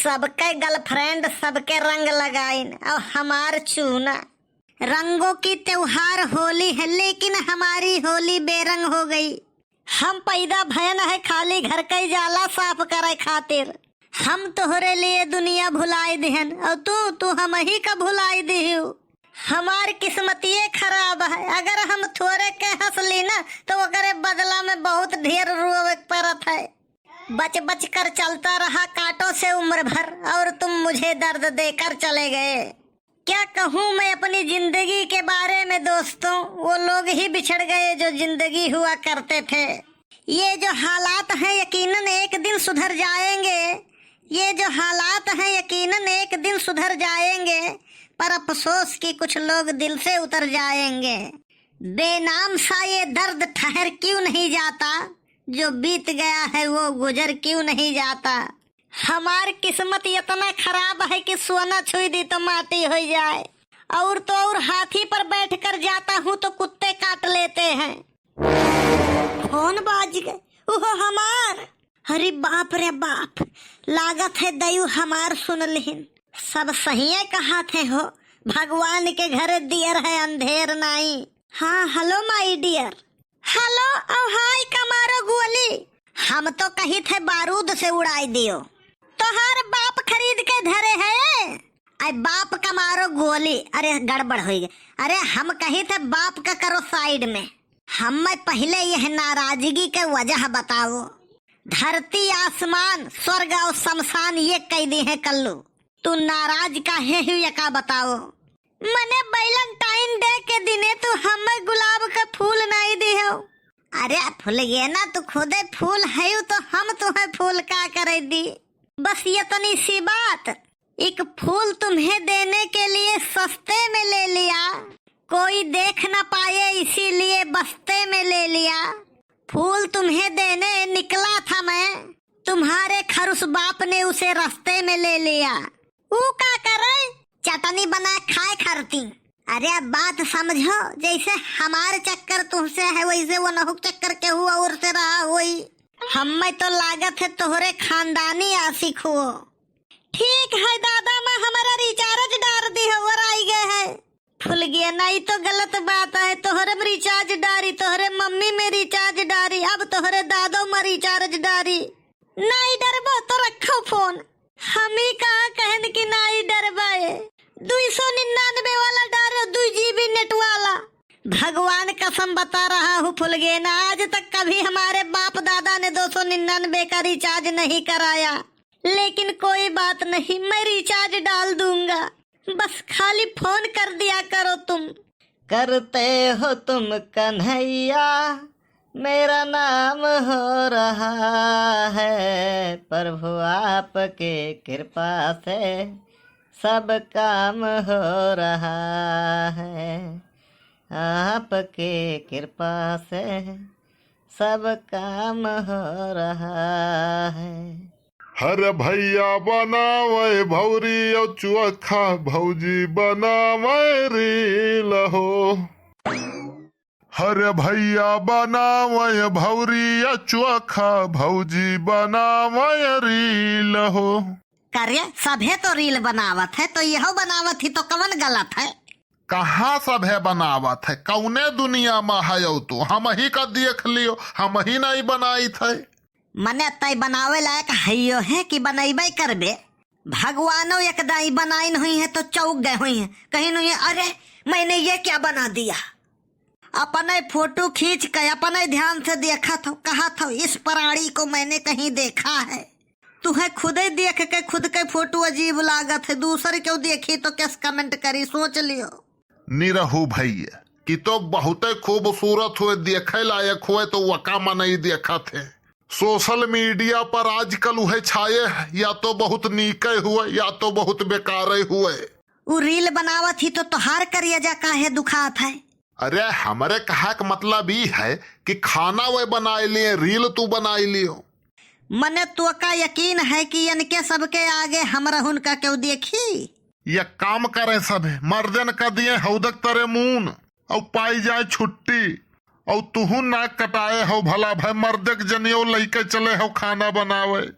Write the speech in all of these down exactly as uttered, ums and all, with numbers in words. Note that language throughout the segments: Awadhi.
सबके girlfriend, सबके रंग लगाइन, और हमार चूना। रंगों की त्योहार होली है, लेकिन हमारी होली बेरंग हो गई। हम पैदा भयन है खाली घर के जाला साफ करे खातिर। हम तोहरे लिए दुनिया भुलाई दिहन, और तू, तू हमही का भुलाई दिहू। हमार किस्मतिये खराब है, अगर हम थोरे के हंस ली ना, तो ओकरे बदला में बहुत ढेर रोवे के पड़त है। बच बच कर चलता रहा कांटों से उम्र भर, और तुम मुझे दर्द देकर चले गए। क्या कहूँ मैं अपनी जिंदगी के बारे में दोस्तों, वो लोग ही बिछड़ गए जो जिंदगी हुआ करते थे। ये जो हालात हैं यकीनन एक दिन सुधर जाएंगे, ये जो हालात हैं यकीनन एक दिन सुधर जाएंगे, पर अफसोस कि कुछ लोग दिल से उतर जाएंगे। बेनाम सा ये दर्द ठहर क्यों नहीं जाता, जो बीत गया है वो गुजर क्यों नहीं जाता। हमार किस्मत इतना खराब है कि सोना छुई दी तो माटी हो जाए, और तो और हाथी पर बैठकर जाता हूँ तो कुत्ते काट लेते हैं। फोन बाज गए, ओहो हमार। अरे बाप रे बाप, लागत है दयू हमार सुन लिहिन। सब सहिए कहात है हो, भगवान के घर दियर है अंधेर नाई। हाँ, hello my dear। Hello और hi का मारो गोली। हम तो कही थे बारूद से उड़ाई दियो। तोहार बाप खरीद के धरे है। अरे बाप का मारो गोली। अरे गड़बड़ होई गई। अरे हम कही थे बाप का करो side में। हमें पहले यह नाराजगी के वजह बताओ। धरती आसमान, स्वर्ग और शमशान ये कह दी है कल्लू। तू नाराज काहे हुई का बताओ? मने Valentine Day के दिने तू हमें गुलाब का फूल नाई दिहो। अरे फुलगेना, तू खुदे फूल हयू तो हम तुहे फूल का करे दी? बस इतनी सी बात। एक फूल तुम्हें देने के लिए सस्ते में ले लिया, कोई देख ना पाए इसीलिए बस्ते में ले लिया। फूल तुम्हें देने निकला था मैं, तुम्हारे खरुस बाप ने उसे रास्ते में ले लिया। ऊ का करे? चटनी बना खाए खरती। अरे अब बात समझो, जैसे हमार चक्कर तुमसे है वैसे वो नहुक चक्कर केहू और से रहा होई। हमें तो लागत है तोहरे खानदानी आशिक हो। ठीक है दादा, मैं हमारा recharge डार दी हो और आई गए है। फुलगेना, ई तो गलत बात है। तोहरे में recharge डारी, तोहरे मम्मी में recharge डारी, अब तोहरे दादो में recharge डारी। नाई डरबो तो रखो फोन। हम ही कहाँ कहन कि नाई डरबा ए। दुई सौ निन्यानवे वाला डारो, दुई GB net वाला। भगवान कसम बता रहा हूँ फुलगेना, आज तक कभी हमारे बाप दादा ने दो सौ निन्यानवे का recharge नहीं कराया। लेकिन कोई बात नहीं, मैं recharge डाल दूंगा, बस खाली फोन कर दिया करो तुम। करते हो तुम कन्हैया, मेरा नाम हो रहा है, प्रभु आपके कृपा से सब काम हो रहा है, आपके कृपा से सब काम हो रहा है। हर भैया बनावे भौरी और चुअखा भौजी बनावे रील हो। हर भैया बनावे भौरी या चुअखा भौजी बनावे रील हो। करे, सभे तो रील बनावत है, तो यहो बनावत ही तो कवन गलत है? कहाँ सभे बनावत है? कौने दुनिया में है तू? हम ही का देख लियो, हम ही नहीं बनाई थे। मने तय बनावे लायक हइयो है कि बनैबे करबे। भगवानो एक दाई बनाइन हुई है तो चौक गए हुई है, कहीं नहीं है, "अरे, मैंने ये क्या बना दिया?" अपने फोटो खींच के अपने ध्यान से देखत हो, कहत हो, "इस प्राणी को मैंने कहीं देखा है।" तुहे खुदे देख के खुद के फोटो अजीब लागत है, दूसर क्यों देखी तो कैस comment करी, सोच लियो। निरहू भैया कि तो बहुते खूबसूरत हुए, देखे लायक हुए तो वका मनई देखत है। Social media पर आजकल उहे छाए है, या तो बहुत नीके हुए या तो बहुत बेकारे हुए। उ रील बनावत ही तो तोहार करेजा काहे दुखात है? अरे, हमरे कहा के मतलब ई है कि खाना वे बनाए लिए, रील तू बनाए लियो। मने तोका यकीन है कि इनके सबके आगे हमरहुन का केहू देखी? ये काम करें सभे, मर्दन का दिए हौदक तरे मून, औ पाई जाए छुट्टी, औ तुहू नाक कटाए हो भला भय मर्दक जनियो लइके चले हो खाना बनावे।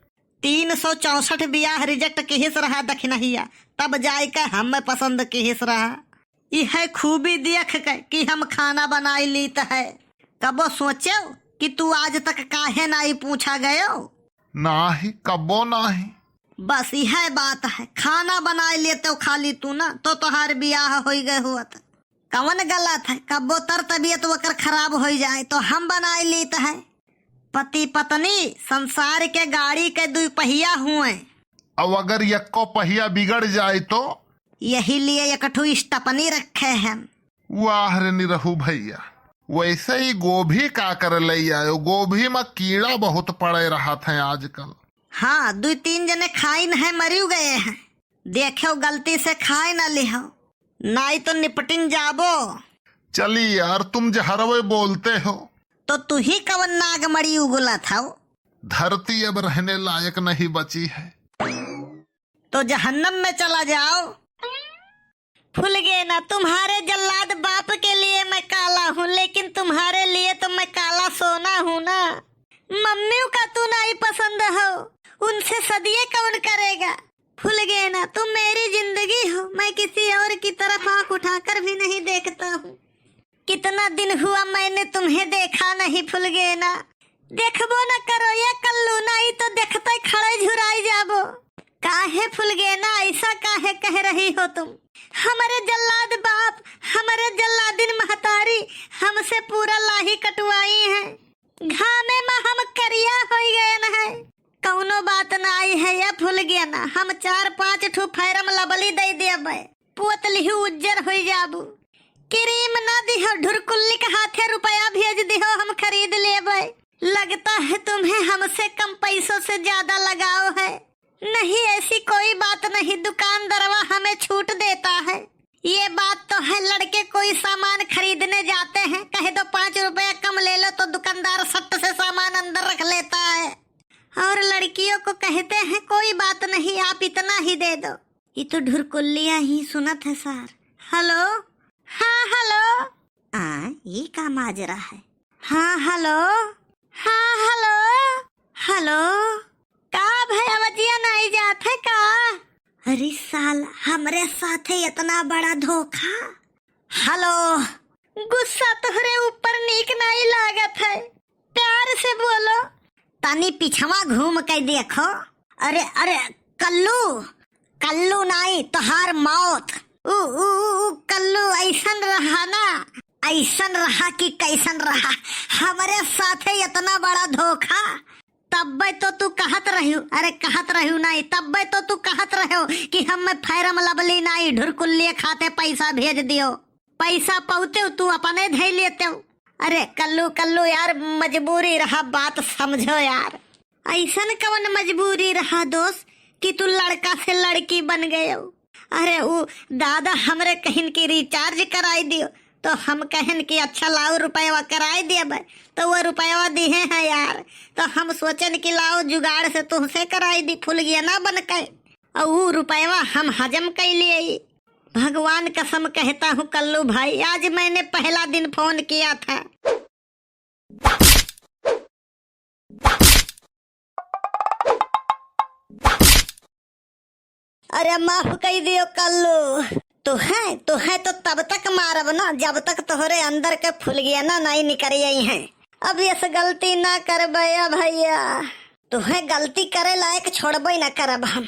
तीन सौ चौसठ बियाह reject किहिस रहा दखिनहिया, तब जाइके हम पसंद किहिस रहा। इहै खूबी देख के कि हम खाना बनाई लीत है। कबो सोचेउ कि तू आज तक काहे नाई पूछा गयो? नाही, कबो नाही। बस इहै बात है, खाना बनाई लेतेउ खाली तू ना, तो तोहार बियाह होई गए हुअत। कवन गलत है, कब्बो तर तबियत ओकर खराब होई जाए तो हम बनाई लीत है। पति पत्नी संसार के गाड़ी के दुई पहिया हुए। अब अगर यक्को पहिया बिगड़ जाए तो? यही लिए एक ठो स्टपनी रखे हैं। वाह रे निरहू भैया, वैसे ही गोभी का करे ले आयो? गोभी में कीड़ा बहुत पड़े रहत है आजकल। हाँ, दुई तीन जने खाइन है, मरियो गए हैं। देखेउ गलती से खाए न लिहो, नाई तो निपटिन जाबो। चली यार, तुम जहरवे बोलते हो। तो तू ही कवन नागमणि उगलत हो? धरती अब रहने लायक नहीं बची है। तो जहन्नम में चला जाओ। फुलगेना, तुम्हारे जल्लाद बाप के लिए मैं काला हूँ, लेकिन तुम्हारे लिए तो मैं काला सोना हूँ ना। मम्मियों का तू नाई पसंद हो, उनसे सदिये कौन करेगा? फुलगेना, तुम मेरी जिंदगी हो, मैं किसी और की तरफ आंख उठाकर भी नहीं देखता हूँ। कितना दिन हुआ मैंने तुम्हें देखा नहीं फुलगेना। देखबो न करो ये कल्लू, नाई तो देखते खड़े झुराई जाबो। काहे फुलगेना, ऐसा काहे कह रही हो तुम? हमरे जल्लाद बाप, हमरे जल्लादिन महतारी हमसे पूरा लाही कटवाई है। घामे में हम करिया होई गए न है। कौनो बात नाई है ये फुलगेना, हम चार पाँच ठो Fair and Lovely दे देबे। पोत लिहू उज्जर होई जाबू। क्रीम ना दिहो, ढुरकुल्ली के हाथे रुपया भेज दिहो, हम खरीद लेबे। लगता है तुम्हें हमसे कम पैसों से ज्यादा लगाव है। नहीं, ऐसी कोई बात नहीं, दुकानदरवा हमें छूट देता है। ये बात तो है, लड़के कोई सामान खरीदने जाते हैं, कह दो पाँच रुपया कम ले लो तो दुकानदार सट्ट से सामान अंदर रख लेता है। और लड़कियों को कहते हैं कोई बात नहीं, आप इतना ही दे दो। ये तो ढुरकुल्लिया ही सुनत है सार। हेलो। हाँ हेलो। आ, ये का माजरा है? हाँ हेलो। हाँ हेलो। हेलो। का भय, अवजिया नाई जात है का? अरे साल, हमरे साथे इतना बड़ा धोखा। हेलो। गुस्सा तोहरे ऊपर नीक नाई लागत है। प्यार से बोलो। तनी पिछवा घूम के देखो। अरे, अरे, कल्लू, कल्लू नाई, तोहार मौत। उ, उ, उ, उ कल्लू ऐसन रहा ना, ऐसन रहा कि कैसन रहा। हमरे साथे इतना बड़ा धोखा। तब्बे तो तू कहत रह्यू, अरे कहत रह्यू नाई, तब्बे तो तू कहत रह्यो कि हम Fair and Lovely नाई, ढुरकुल्ले खाते पैसा भेज दियो। पैसा पौते तू अपने धै लेते। अरे कल्लू, कल्लू यार, मजबूरी रहा, बात समझो यार। ऐसन कवन मजबूरी रहा दोस्त कि तू लड़का से लड़की बन गयो? अरे उ दादा हमरे कहिन कि recharge कराई दियो, तो हम कहन कि अच्छा लाओ रुपयवा कराई देबे, तो वो रुपयवा दिहे हैं यार, तो हम सोचन कि लाओ जुगाड़ से तुहसे कराई दी फुलगेना बन के। और उ रुपयवा हम हजम कइ लिए। भगवान कसम कहता हूँ कल्लू भाई, आज मैंने पहला दिन फोन किया था। अरे माफ कइ दियो कल्लू। तुहे, तुहे तो तब तक मारब ना जब तक तोहरे अंदर के फुलगेना नाई निकरि आई हैं। अब यस गलती ना करबे या भैया। तुहे गलती करे लायक छोड़बे ना करब हम।